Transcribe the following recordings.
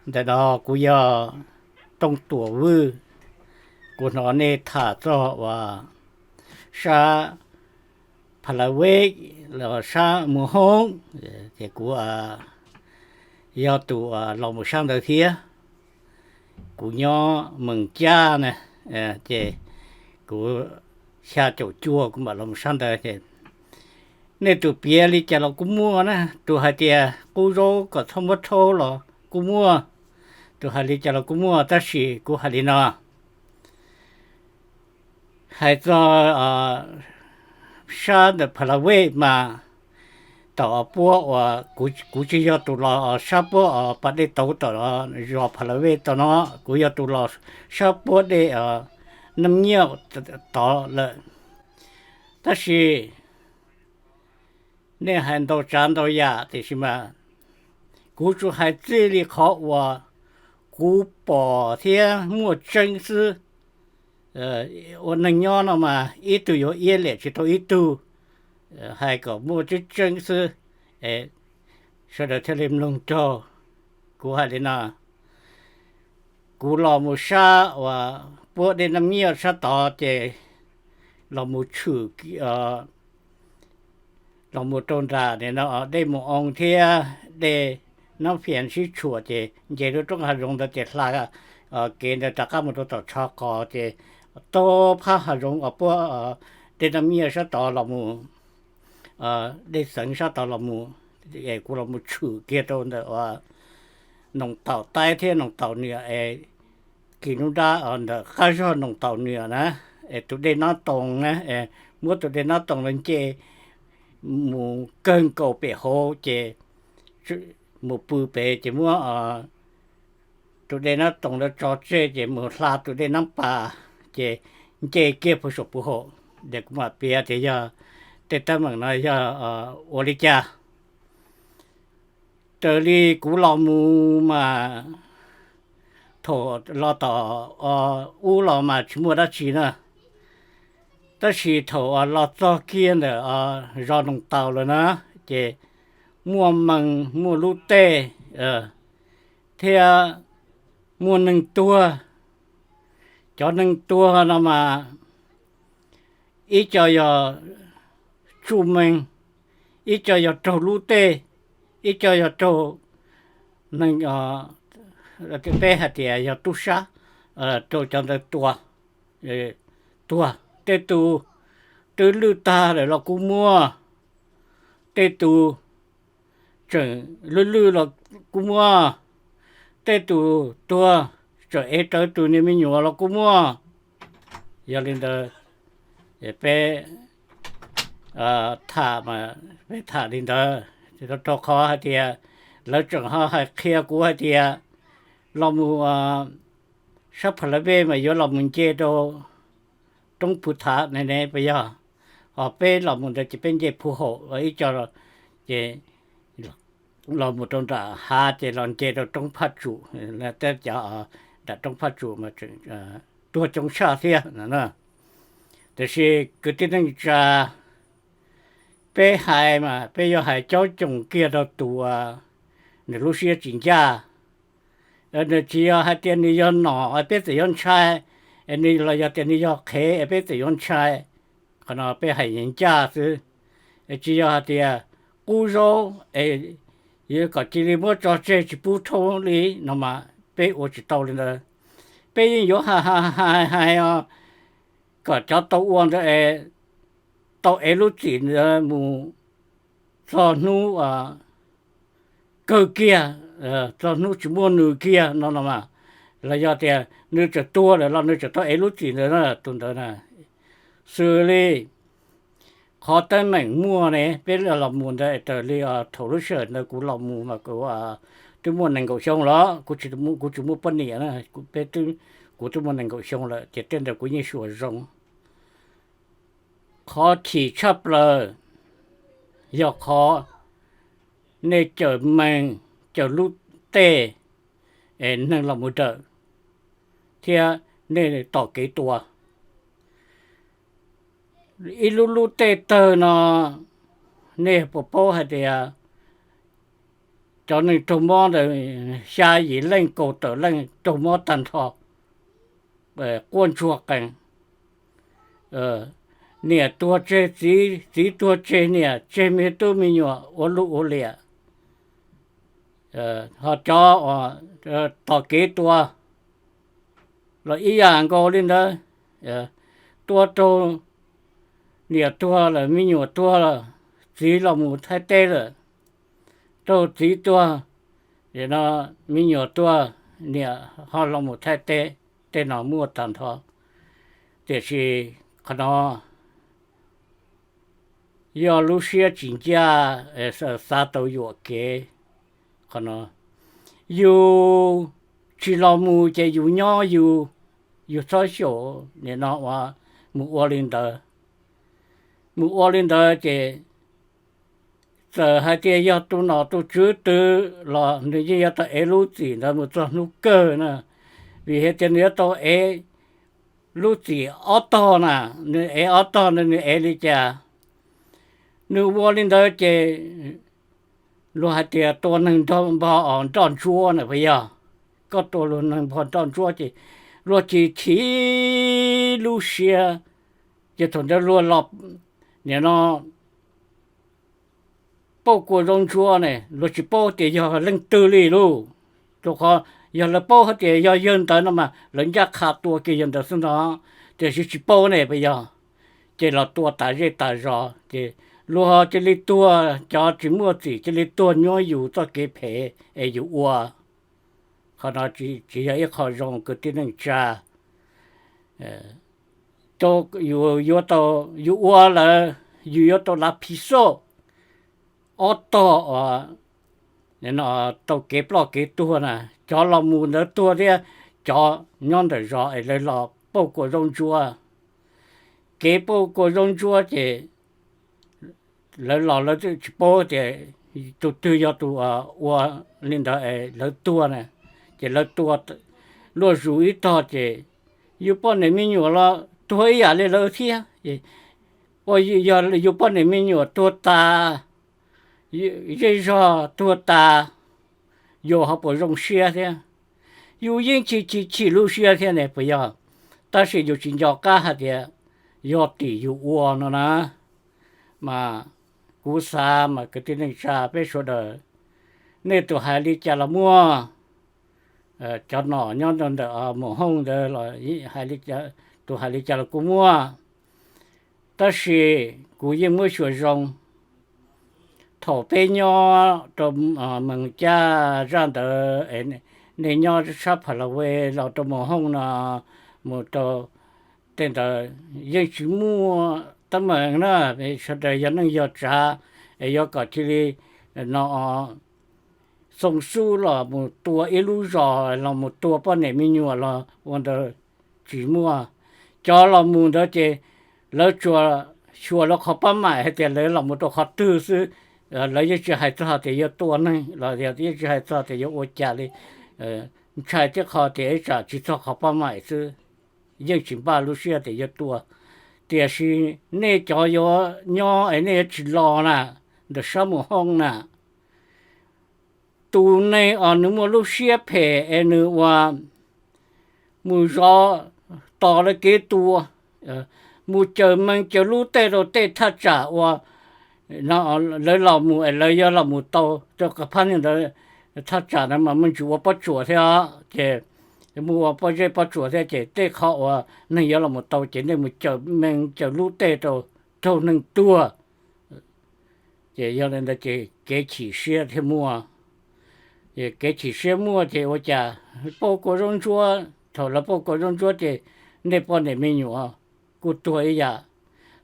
Ntawm no kuv yog Tooj Tuam Vwj, kuv hnov nej tham txog uas sab Pha La Vej los sab Mus Hoob, ces kuv yog tus los mus sab ntawd thiab. Kuv nyob Mees Caj na, ces kuv xya caum cuaj kuv mam los mus sab ntawd ces nej tus piav li cas los kuj muaj na, tus hais tias qub zaub kom txhob muab rhaub los kuj muaj, tus hais li cas los kuj muaj, tab sis kuv hais li no, hais txog sab ntawm Pha La Vej mas tom puab uas, kuv tsis yog tus los sab puab pas dej tauv tom zos Pha La Vej tom no, kuv yog tus los sab puab dej Neej Nyiaj tod lawm. Tab sis nej hais ntau tsav ntau yam tiam sis mas kuv tsuas hais txij li qhov uas kuv pom thiab muaj tseeb xwb. Ua neeg nyob no mas ib tug yuav iab liam tsis tau ib tug, hais kom muaj tseeb tseeb xwb, sawv daws thiaj li mloog raug. Kuv hais li no, kuv los mus sab uas puab dej Neej Nyiaj sab tod ces los mus tshwm los mus rau nram no dej Mus Oo thiab dej Nab Fias sib tshuam ces nce lub roob hav zoov ntawd ces hla kev ntawd rov qab mus rau tom tshav qos ces tau phab hav zoov uas puab dej Neej Nyiaj sab tod los mus, dej Xeev sab tod los mus, es kuv los mus tshwm kiag rau ntawm uas Noom Taum Taib thiab Noom Taum Nwam es kis nruab nrab ntawm qab zog Noom Taum Nwam na, es tus dej Nab Toos na, muab tus dej Nab Toos los nce mus kawg nkaus pem hauv ces mus pw pem ces muab tus dej Nab Toos ntawd tso tseg ces mus hla tus dej Nab Pas ces nce kiag puag saum puag hauv. Ces kuv mam piav tias yog tej teeb meem no yog ua li cas. Raws li kuv los mus mas thaum los tom ub los mas tsis muaj dab tsi na, tab sis thaum los txog kiag ntawm zos Noom Taus lawm na, ces muaj mees muaj lub tej thiab muaj neeg tuag. Cov neeg tuag no mas ib co yog tsuj mees, ib co yog raug lub tej, ib co yog raug neeg, peb hais tias yog tub sab, raug cov ntawd tua, tuag. Tej tus twb lwj tag lawm los kuj muaj, tej tus tseem lwj lwj los kuj muaj, tej tus tuag tseem ev rawv tus niag me nyuam los kuj muaj. Yog li ntawd, peb tham, peb tham li ntawd, rau qhov hais tias lawv tseem ho hais qhia kuv hais tias los mus sab Pha La Vej mas yuav los mus nce rau roob Phu Thav ne ne puas yog? Ho peb los mus ntawd ces peb nce Phu Haum ib co, ces los mus rau nram hav ces los nce rau roob Phaj Tsum, tej cov nram roob Phaj Tsum mas tuag coob tshaj thiab no. Tiam sis kwv tij neej tsa, peb hais mas peb yuav hais caub coom kiag rau tus nws lub siab tsis ncaj. Nws tsis yog hais tias nws yog nom peb txawm yuav ntshai, nws los yog tias nws yog qhev peb txawm yuav ntshai. Qhov no peb hais ncaj xwb, tsis yog hais tias qub zaub es yuav kom cia li muab tso tseg tsis pub rhaub li no mas peb ua tsis tau li ntawd. Peb yeej yuav hais hais hais os, kom cov tau ua ntawd es tau ev lub txim ntawd mus txog hnub kawg kiag, txog hnub tsis muaj nws kiag no no mas, los yog tias nws tseem tuag lawm los nws tseem tau ev lub txim ntawd na, tus ntawd na. Xws li qhov teeb meem muaj ne, peb los mus ntawd raws li thaum lub sij hawm ntawd kuv los mus mas kuv twb muaj nees nkaum xyoo lawm, kuv tsis muaj poj niam na, peb, kuv twb muaj nees nkaum xyoo lawm ces tej ntawd kuv yeej xyuas zoo. Qhov chim tshaj plaws yog qhov nej cawm mees, cawm lub tej es neeg los mus dawm thiab nej tom kev tua. Ib lub lub tej tawg no, nej puas paub hais tias cov neeg raug mob ntawd xya yim leej kaum tawm leej raug mob tag nrho, quaj ntsuag qees. Niam tuag tseg txiv, txiv tuag tseg niam, tseg me tub me nyuam ua luj ua liam. Ho cov tos kev tua los ib yam nkaus li ntawd, tua raug niam tuag lawm, me nyuam tuag lawm, txiv los mus Thaib teb lawm, raug txiv tuag, no me nyuam tuag, niam ho los mus Thaib teb, tej no muaj tag nrho. Tiam sis qhov no yog lub siab tsis ncaj, xav tau yuam kev. Qhov no yus tsis los mus ces yus nyob yus, yus txhob xyaum nim no ua, mus ua li ntawd. Mus ua li ntawd ces txawm hais tias yog tus nom tus tswv twg los nws yeej yuav tau ev lub txim ntawd mus txog hnub kawg na, vim hais tias nws yuav tau ev lub txim ob tog na. Nws ev ob tog ntawd nws ev li cas? Nws ua li ntawd ces luag hais tias tua neeg npog os nroj ntsuab na puas yog? Koj tua luag neeg npog nroj ntsuab ces luag tsis chim lub siab, ces thaum ntawd luag los nim no pauj kua zaub ntsuab ne, luag tsis paub tias yog leej twg li lauj. Rau qhov yog lawv paub hais tias yog yawg ntawd no mas lawv ncaj qha tua kiag yawg ntawd xwb ntag, tiam sis tsis paub ne puas yog? Ces los tua tas zej tas zos ces luag cia li tuag, cov tsis muaj txim cia li tuag nyob yus txoj kev phem es yus ua. Qhov no tsis yog ib qho zoo kwv tij neej tsa. Yus yuav tau, yus ua lawm yus yuav tau lav phiv xoj ob tog uas tau kev ploj kev tuag na. Cov los mus ntawd tuag thiab cov nyob ntawm zos es lawv los pauj kua zaub ntsuab. Kev pauj kua zaub ntsuab ces lawv los lawv tsis paub tias tus twg yog tus ua li ntawd es lawv tuag na, ces lawv tua luaj zus ib tog ces yus poj niam me nyuam los tuag ib yam li lawv thiab. Ua yog yus poj niam me nyuam tuag tas, zej zog tuag tas, yus ho puas zoo siab thiab? Yus yeej chim chim chim lub siab thiab ne puas yog? Tab sis yus tsis nco qab hais tias yog tim yus ua no na. Mas kuv xav mas kwv tij neej tsa peb sawv daws, nej tus hais li cas los muaj, cov nom nyob ntawm mus hooj ntawd los tus hais li cas los kuj muaj. Tab sis kuv yeej muab xyuas zoo, thaum peb nyob rau Mees Caj zaj ntawd, nej nyob sab Pha La We los rau mus hooj no, mus rau tej ntawd yeej tsis muaj teeb meem na. Sawv daws yog neej yog tsav es yuav kom cia li no xoo xub los mus tua ib lub zos los mus tua poj niam me nyuam los ua ntawd tsis muaj. Cov los mus ntawd ces lawv tsuas xyuas lawv qhov pab maim hais tias lawv los mus rau qhov twg xwb. Lawv yeej tsis hais txog tias yuav tua neeg los yeej tsis hais txog tias yuav ua cas li. Ntshai thiab qhov tias ib tsam tsis txog qhov pab maim xwb, yeej tsis npaj lub siab tias yuav tua. Tiam sis nej cov yuav nyob es nej yuav tsis los na, ntawm sab mus hooj na, tus neeg uas nws muaj lub siab phem es nws ua mus zov tos lawv kev tua, mus cawm mees cawm lub tej rau tej thaj tsam uas lawv los mus es lawv yuav los mus tau rau qhov phab niag ntawd. Thaj tsam ntawd mas muaj ntsis ua pob tsuas thiab, ces muaj ua pob zeb pob tsuas thiab, ces tej qhov uas neeg yuav los mus tau ces nej mus cawm mees cawm lub tej rau, raug neeg tuag. Ces yog li ntawd ces kev chim siab thiaj muaj. Kev chim siab muaj ces ua cas pauj kua zaub ntsuab, thaum lawv pauj kua zaub ntsuab ces nej poj niam me nyuam kuj tuag ib yam.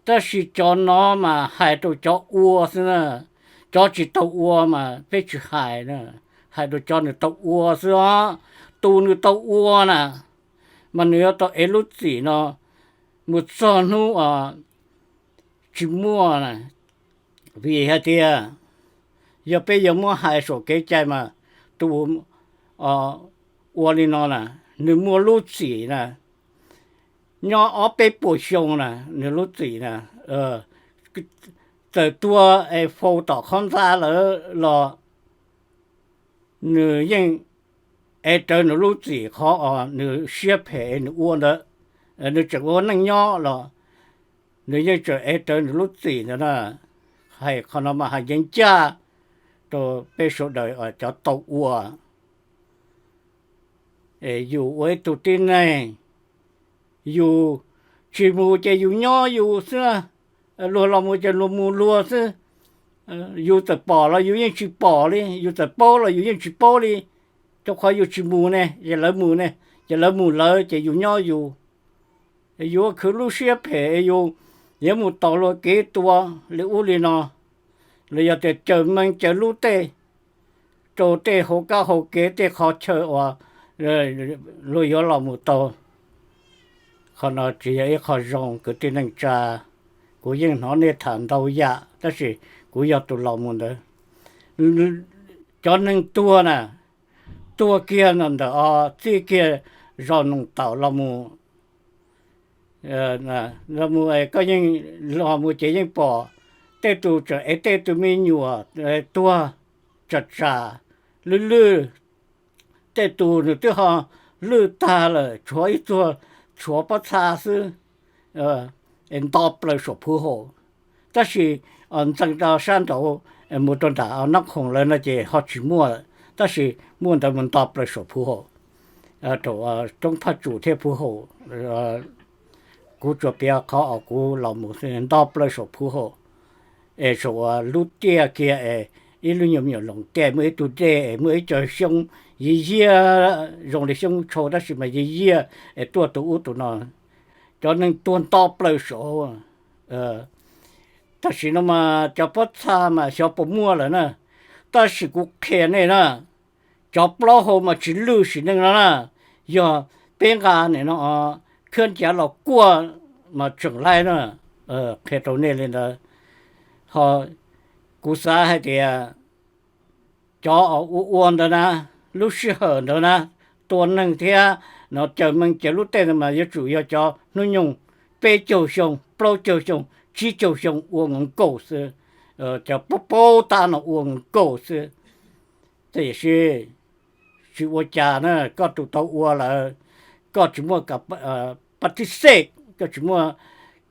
Tab sis cov no mas hais rau cov ua xwb na, cov tsis tau ua mas peb tsis hais na, hais rau cov nws tau ua xwb os. Tus nws tau ua na, mas nws yuav tau ev lub txim no mus txog hnub tsis muaj na. Vim hais tias yog peb yuav muab hais saum kev cai mas tus ua li no na, nws muaj lub txim na, nyob ob peb puas xyoo na, nws lub txim na, txawm tuag es faus tom qhov ntxa lawm los nws yeej ev rawv nws lub txim qhov uas nws siab phem es nws ua ntawd. Nws tseem ua neej nyob los nws yeej tseem ev rawv nws lub txim ntawd na. Hais qhov no mas hais ncaj ncaj rau peb sawv daws cov tau ua. Yus ua ib tug tib neeg, yus tsis mus ces yus nyob yus xwb, luag los mus ces luag mus luag xwb. Yus txawm pom los yus yeej tsis pom li, yus txawm paub los yus yeej tsis paub li. Rau qhov yus tsis mus ne, ces lawv mus ne, ces lawv mus lawv ces yus nyob yus. Yus khwv lub siab phem, yus yuav mus tos luag kev tua li ub li no, los yog tias cawm meej cawm lub tej rau tej hauv kab hauv kev tej qhov chaw uas luag yuav los mus tau. Qhov no tsis yog ib qho zoo kwv tij neej tsa. Kuv yeej hnov nej tham ntau yam tab sis kuv yog tus los mus ntawd. Cov neeg tuag na, tuag kiag ntawm o txij kiag zos Noom Taum los mus, los mus koj yeej los mus ces yeej pom tej tus tseem ev tej tus me nyuam tuag tsam tsam lwj lwj, tej tus nws twb ho lwj tag lawm tshuav ib txuag tshuav pob txha xwb, nto plaws saum Phuv Haum. Tab sis ntxeev rau sab nraud mus rau nram Nab Khoom lawm no ces ho tsis muaj, tab sis muaj ntawd mus nto plaws saum Phuv Haum, rau roob Phaj Tsum thiab Phuv Haum. Kuv tsuas piav qhov uas kuv los mus nto plaws saum Phuv Haum, es saum uas lub tiaj kiag es ib lub nyuag me nyuam loos tiaj muaj ib tug dej es muaj ib co xyoob yiag yiag zoo li xyoob tshau tab sis mas yiag yiag es tuaj tus ub tus no. Cov neeg tuag nto plaws saud. Tam sim no mas cov pob txha mas xyov puas muaj lawm na, tab sis kuv qhia nej na, cov plaub hau mas tsis lwj sim neej no na, yog peb nqa nim no khab ncav los kuaj mas tseem laib na. Qhia rau nej li ntawd. Ho kuv xav hais tias cov ua ua ntawd na, lub sij hawm ntawd na, tua neeg thiab no cawm meej cawm lub tej ntawd mas yuav tsum yog cov hnub nyoog peb caug xyoo, plaub caug xyoo, tsib caug xyoo ua nkaus xwb. Cov paub paub tab no ua nkaus xwb. Tiam sis tsis ua cas na, koj tus tau ua lawm, koj tsis muaj kam pab tib xej, koj tsis muaj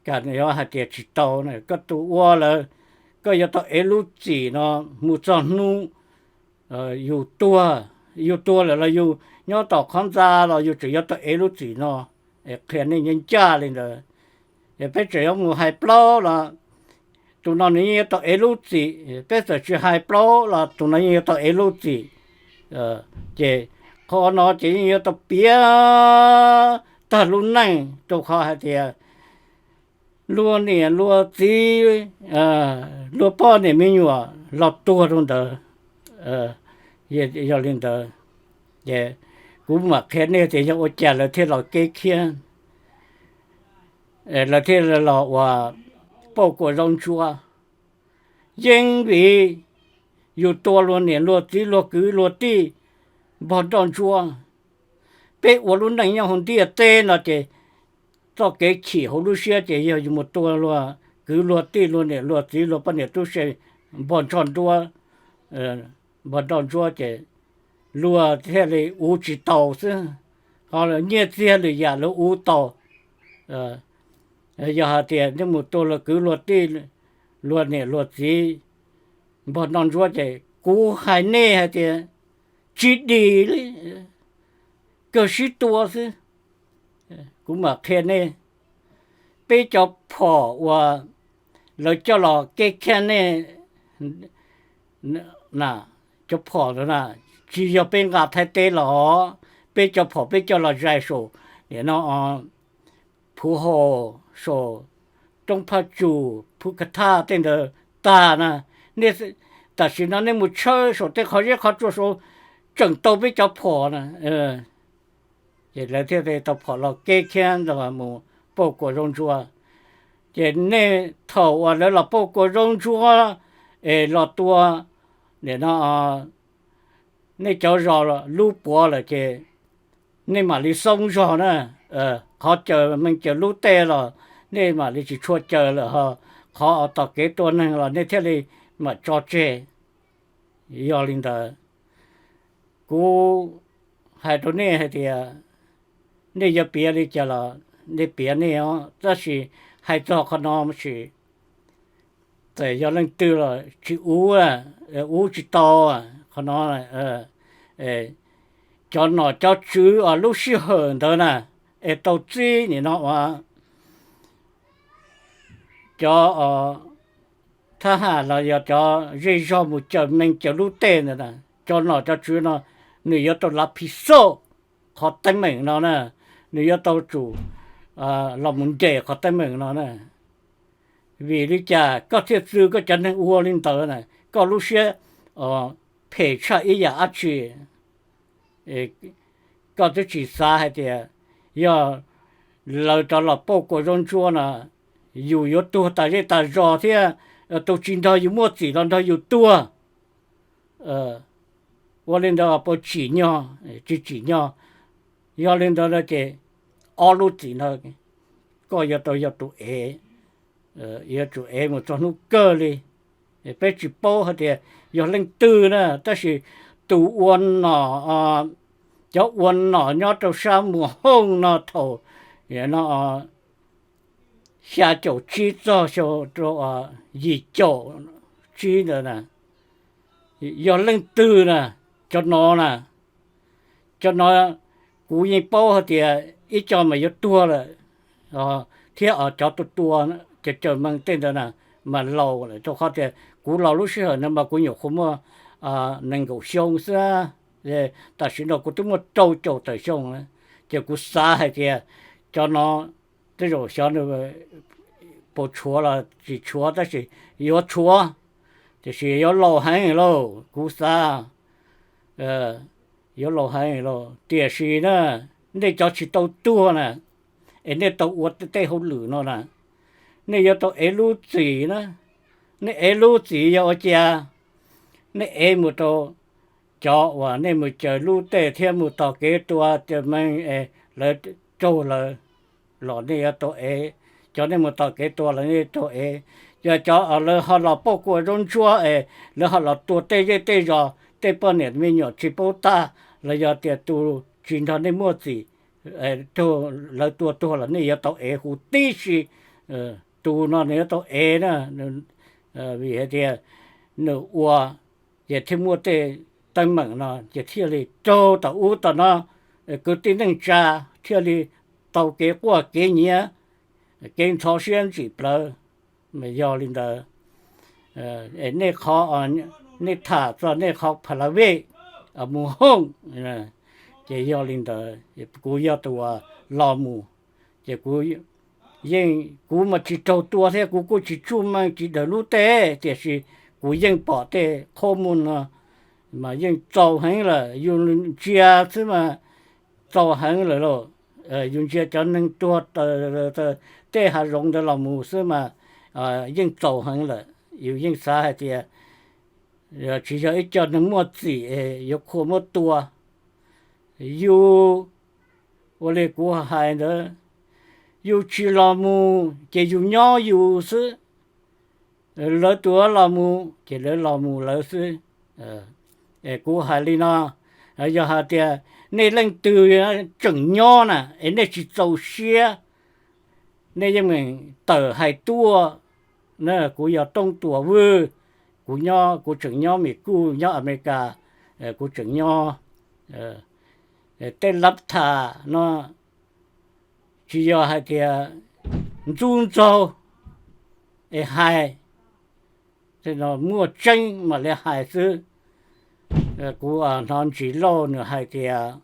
kam hais tias tsis tau na. Koj tus ua lawm, koj yuav tau ev lub txim no mus txog hnub yus tuag. Yus tuag lawm los yus nyob tom qhov ntxa los yus tseem yuav tau ev lub txim no. Qhia nej ncaj ncaj li ntawd. Peb tseem yuav mus hais plaub los tus no nws yeej yuav tau ev lub txim, peb txawm tsis hais plaub los tus no yeej yuav tau ev lub txim. Ces qhov no ces yeej yuav tau piav tag lub neej rau qhov hais tias luag niam luag txiv, luag poj niam me nyuam los tuag rau ntawd. Yog li ntawd, ces kuv mam qhia nej tias yog ua cas lawv thiaj los keb khiab, lawv thiaj los ua pauj kua zaub ntsuab. Yeej vim yus tua luag niam luag txiv luag kwv luag tij npog nroj ntsuab. Peb ua lub neej nyob hauv ntiaj teb no ces txoj kev chim hauv lub siab ces yog yus mus tua luag kwv luag tij luag niam luag txiv luag poj niam tub se npog nroj nruab, npog nroj ntsuab ces luag thiaj li uv tsis tau xwb, ho nyiaj txiag lwm yam luag uv tau. Yog hais tias nej mus tua luag kwv luag tij luag niam luag txiv npog nroj ntsuab ces kuv hais nej hais tias tsis dim li, kawg sib tua xwb. Kuv mam qhia nej, peb cov phom uas lawv coj los keb khiab nej, cov phom ntawd na, tsis yog peb nqa Thaib teb los, peb cov phom peb coj los zais saum, nim no Phuv Haum, saum roob Phaj Tsum, Phuv Ka Thaj tej ntawd tag na. Nej, tam sim no nej mus tshawb saum tej qhov zeb qhov tsua saud tseem tau peb cov phom na. Ces lawv thiaj tau phom los keb khiab mus pauj kua zaub ntsuab. Ces nej thaum uas lawv los pauj kua zaub ntsuab es los tua, nim no nej cov zos lub puav lawm ces nej mam li xoob zog na. Qhov cawm meej cawm lub tej los nej mam li tsis tshua cawm lawm, ho qhov uas tom kev tua neeg los nej thiaj li mam tso tseg. Yog li ntawd, Kuv hais rau nej hais tias nej yuav piav li cas los nej piav nej os, tab sis hais txog qhov no sis txawm yog leej twg los tsis ub, ub tsis tau qhov no. Cov nom cov tswv uas lub sij hawm ntawd na, es tau txib nim no uas cov thab ham los yog cov zej zog mus cawm meej cawm lub tej ntawd na, cov nom cov tswv no nws yuav tau lav phiv xauj qhov teeb meem no na, nws yuav tau tsum los mus nres qhov teeb meem no na. Vim li cas koj thiaj txwv koj cov neeg ua li ntawd na? Koj lub siab phem tshaj ib yam dab tsi? Koj twb tsis xav hais tias yog lawv rov los pauj kua zaub ntsuab no, yus yuav tuag tas zej tas zos thiab, tus tsis nrog yus muaj txim los nrog yus tuag. Ua li ntawd puas tsim nyog? Tsis tsim nyog. Yog li ntawd no ces ob lub txim no koj yuav tau yog tus ev, yuav tsum ev mus txog hnub kawg li. Peb tsis paub hais tias yog leej twg na, tab sis tus ua nom, cov ua nom nyob rau sab Muas Hooj no thaum no xya caum tsib txog xyoo rau yim caum tsib ntawd na, yog leej twg na? Cov no na, cov no kuv yeej paub hais tias ib co mas yuav tuag lawm, thiab cov tua tua cov cawm meej tej ntawd na mas laus lawm, rau qhov tias kuv los lub sij hawm no mas kuv nyuam qhuav muaj nees nkaum xyoo xwb. Tam sim no kuv twb muaj rau caum tawm xyoo na, ces kuv xav hais tias cov no tej zaum xyov nws puas tshuav los tsis tshuav, tab sis yuav tshuav, tiam sis yuav laus heev lauj kuv xav, yuav laus heev lauj. Tiam sis na, nej cov tsis tau tuag na, es nej tau ua tej hauj lwm no na, nej yuav tau ev lub txim na. Nej ev lub txim yog ua cas? Nej ev mus rau cov uas nej mus cawm lub tej thiab mus tom kev tua cawm meej es lawv raug lawv los nej yuav tau ev. Cov nej mus tom kev tua los nej raug ev. Yog cov lawv ho los pauj kua zaub ntsuab es lawv ho los tua tej zej tej zos tej poj niam me nyuam tsis paub tab los yog tias tus tsis nrog nej muaj txim, lawv tua tuag los nej yuav tau ev huv tib si. Tus no nws yuav tau ev na, vim hais tias nws ua ces thiaj muaj tej teeb meem no ces thiaj li raug tom ub tom no, kwv tij neej tsa thiaj li tau kev quaj kev nyiav, kev ntxhov siab ntsim plawv. Mas yog li ntawd, nej qhov, nej tham txog nej qhov pha la vej mus hooj, ces yog li ntawd kuv yog tus uas los mus, ces kuv yeej, kuv mas tsis raug tua thiab kuv kuj tsis tsuj meej tsis daws lub teb, tiam sis kuv yeej pom tej qhob muag no mas yeej txaus heev lawm, yus ntsia xwb mas txaus heev lawm lauj. Yus ntsia cov neeg tuag tej hav zoov ntawd los mus xwb mas yeej txaus heev lawm. Yus yeej xav hais tias tsis yog ib co neeg muaj txim yuav khua muab tua. Yus, ua li kuv hais ntawd, yus tsis los mus ces yus nyob yus xwb. Lawv tus los mus ces lawv los mus lawv xwb. Es kuv hais li no, yog hais tias nej leej twg tseem nyob na es nej tsis txaus siab, nej yeej meem tawm hais tuaj. Kuv yog Tooj Tuam Vwj, kuv nyob, kuv tseem nyob Mis Kuj, nyob Amelikas, kuv tseem nyob. Tej lab tham no tsis yog hais tias ntxub ntxaug es hais, muaj tseeb mam li hais xwb. Kuv hnov Ntsis Lauj nws hais tias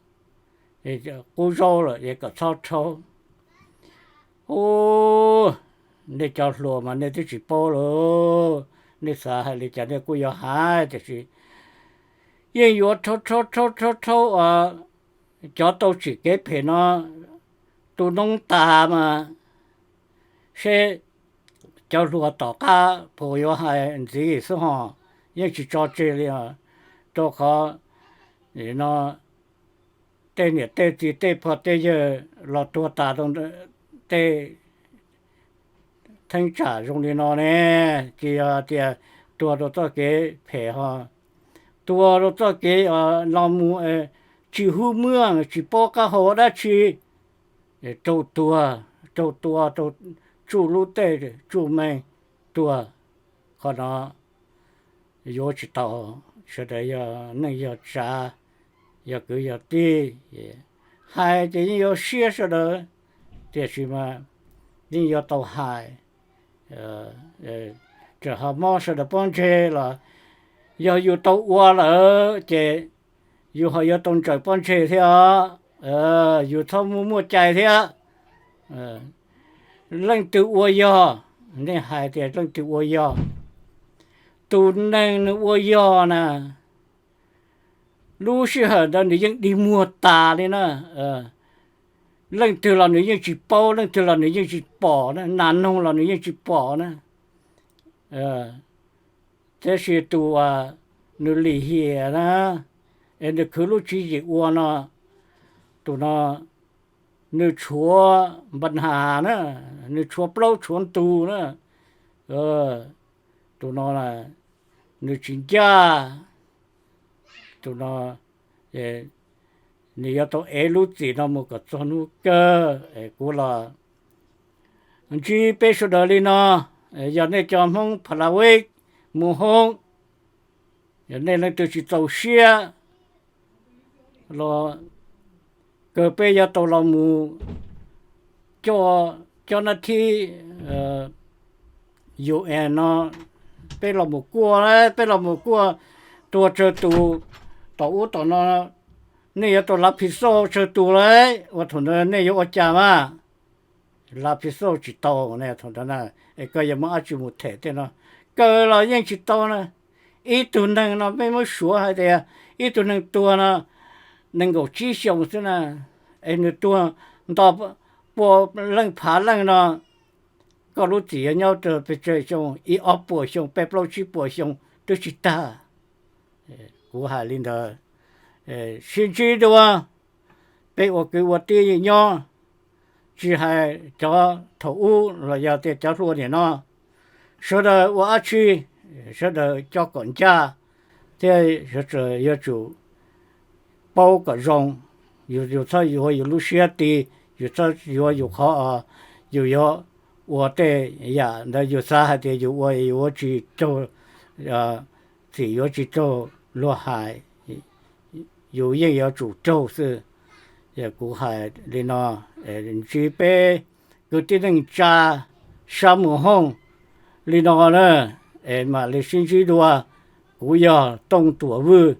qub zaub lawm es kom txhob rhaub. Ub, nej cov hluas mas nej twb tsis paub lauj, nej xav hais li cas nej kuj yuav hais, tiam sis yeej yuav rhaub rhaub rhaub rhaub rhaub cov tau tsim kev phem no tu noob tas mas seb cov hluas tom qab puas yuav hais ntxiv xwb ho. Yeej tsis tso tseg li os, rau qhov no tej niam tej txiv tej pog tej yawg los tuag tas rau tej theeb tsam zoo li no ne, tsis yog tias tuag rau txoj kev phem ho. tuag rau txoj kev los mus tsis hub muag tsis paub qab hau dab tsi, raug tuag, raug tua, raug tsuj lub tej tsuj meej tuag. Qhov no yuav tsis tau. Sawv daws yog neej yog tsav, yog kwv yog tij, hais ces yeej yuav siab sawv daws, tiam sis mas yeej yuav tau hais. Txawm ho mob sawv daws pob ntseg los yog yus tau ua lawm ces yus ho yuav tau ntsaws pob ntseg thiab os. Yus txhob muaj muaj cai thiab. Leej twg ua yog, nej hais tias leej twg ua yog, tus neeg nws ua yog na, lub sij hawm ntawd nws yeej dig muag tas li na. Leej twg los nws yeej tsis paub, leej twg los nws yeej tsis pom na, nas noog los nws yeej tsis pom na. Tab sis tus uas nws lim hiam na, es nws khwv lub tswv yim ua no, tus no nws tshuav npa has na, nws tshuav plaub tshuav ntug na. Tus no nws tsis ncaj, tus no nws yuav tau ev lub txim no mus kom txog hnub kawg. Kuv los ntsib peb sawv daws li no, yog nej cov Hmoob Pha La Web mus hoob, yog nej leej twg tsis txaus siab los kawg peb yuav tau los mus coj, coj nab thib UN no, peb los mus kuaj, peb los mus kuaj tuag tsawg tus tom ub tom no, nej yuav tau lav phis xoj tsawg tus lawm, ua thaum ntawd nej yuav ua cas mas? Lav phis xoj tsis tau ne, thaum ntawd na, es koj yuav muab dab tsi mus them tej no? Kawg los yeej tsis tau na. Ib tug neeg no peb muab suav hais tias ib tug neeg tuag no nees nkaum tsib xyoos xwb na, es nws tuag nto pua leej phav leej no, koj lub txim yuav nyob rau pes tsawg xyoo? Ib ob puas xyoo, peb plaub tsib puas xyoo twb tsis tag. Kuv hais li ntawd, sib ntsib dua, peb ua kwv ua tij nyob, tsis hais cov thaum ub los yog tias cov hluas nim no, sawv daws ua dab tsi, sawv daws coj kom ncaj, thiab yuav tsum paub kom zoo. Yus txhob yuav yus lub siab ti, yus txhob yuav yus qhov, yus yuav ua tej yam ntawd yus xav hais tias yus ua yuav tsis raug txim, yuav tsis raug luag hais, yus yeej yuav tsum raug xwb. Kuv hais li no, ntsib peb kwv tij neej tsa sab Mus Hooj li no na, es mam li sib ntsib dua. Kuv yog Tooj Tuam Vwj,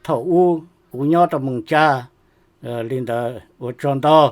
thaum ub kuv nyob rau Moos Cab. Li ntawd ua tsaug ntau.